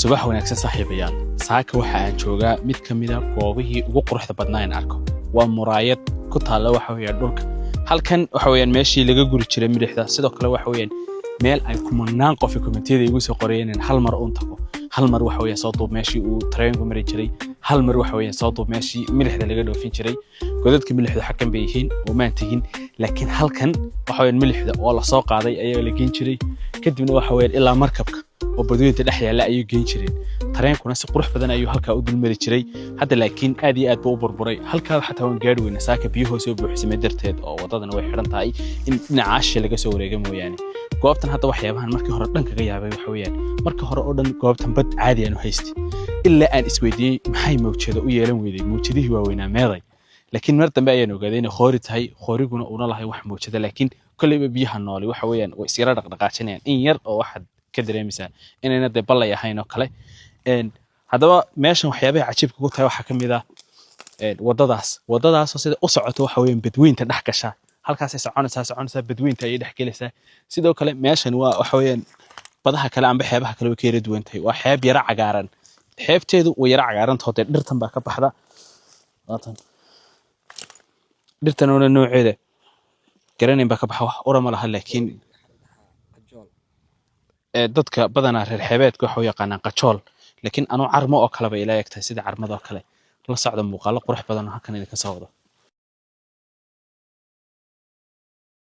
Subax wanaagsan, saaxiibayaal. Saaka waxa aan joogaa mid ka mida goobihii ugu quruxda badnaa in arko. Waa muraayad ku taalla, waxa weeyaan, dhulka. Halkan waxa weeyaan meeshii laga guri jiray milixda. Sidoo kale waxa weeyaan meel ay kumanaan qof commentiyada igu soo qorayeen in hal mar uun tago, hal mar waxa weeyaan soo duub meeshii uu tareenku mari jiray, hal mar waxa weeyaan soo duub meeshii milixda laga dhoofin jiray. Godadka milixda xaggan bay yihiin oo maan tegin, laakiin halkan waxa weeyaan milixda oo la soo qaaday ayaa la geyn jiray. Kadibna waxa weeyaan ilaa markabka oo badweynta dhex yaalla ayuu geyn jireen. Tareenkuna si qurux badan ayuu halkaa u dulmari jiray. Hadda laakiin aad iyo aad buu u burburay. Halkaa xataa waan gaari weyna saaka, biyuhoo soo buuxsamay darteed, oo waddadana way xidhan tahay in dhinacaasha laga soo wareega mooyaane. Goobtan hadda waxyaabahan markii hore dhan kaga yaabay waxa weeyaan, marka hore oo dhan goobtan bad caadi aanu haystay, ilaa aan isweydiiyey maxay mawjado u yeelan weyday, mawjadihii waaweynaa meeday? Laakiin mar dambe ayaan ogaaday inay khoori tahay, khooriguna uuna lahay wax mawjada. Laakiin kolleyba biyaha nooli waxa weeyaan way isyara dhaqdhaqaajinayaan in yar, oo waxaad ka dareemaysaa inayna dee ballay ahayn oo kale. Haddaba meeshan waxyaabaha cajiibka ku tahay waxaa ka mid ah waddadaas, waddadaasoo sida u socoto waxa weeyaan badweynta dhex gasha. Halkaasay soconaysaa, soconaysaa, badweynta ayay dhex gelaysaa. Sidoo kale meeshan waa waxa weeyaan badaha kale amba xeebaha kale way ka yara duwan tahay. Waa xeeb yara cagaaran, xeebteedu way yara cagaarantaho dee dhirtan baa ka baxda. Waatan dhirtan oona nooceeda garanayn baa ka baxa. Wax ura ma laha, laakiin dadka badanaa reer xeebeedka waxa u yaqaanaan qajool, laakiin anuu carmo oo kale bay ila eg tahay, sida carmada oo kale. La socda muuqaalo qurux badan oo halkan idinka soo wado.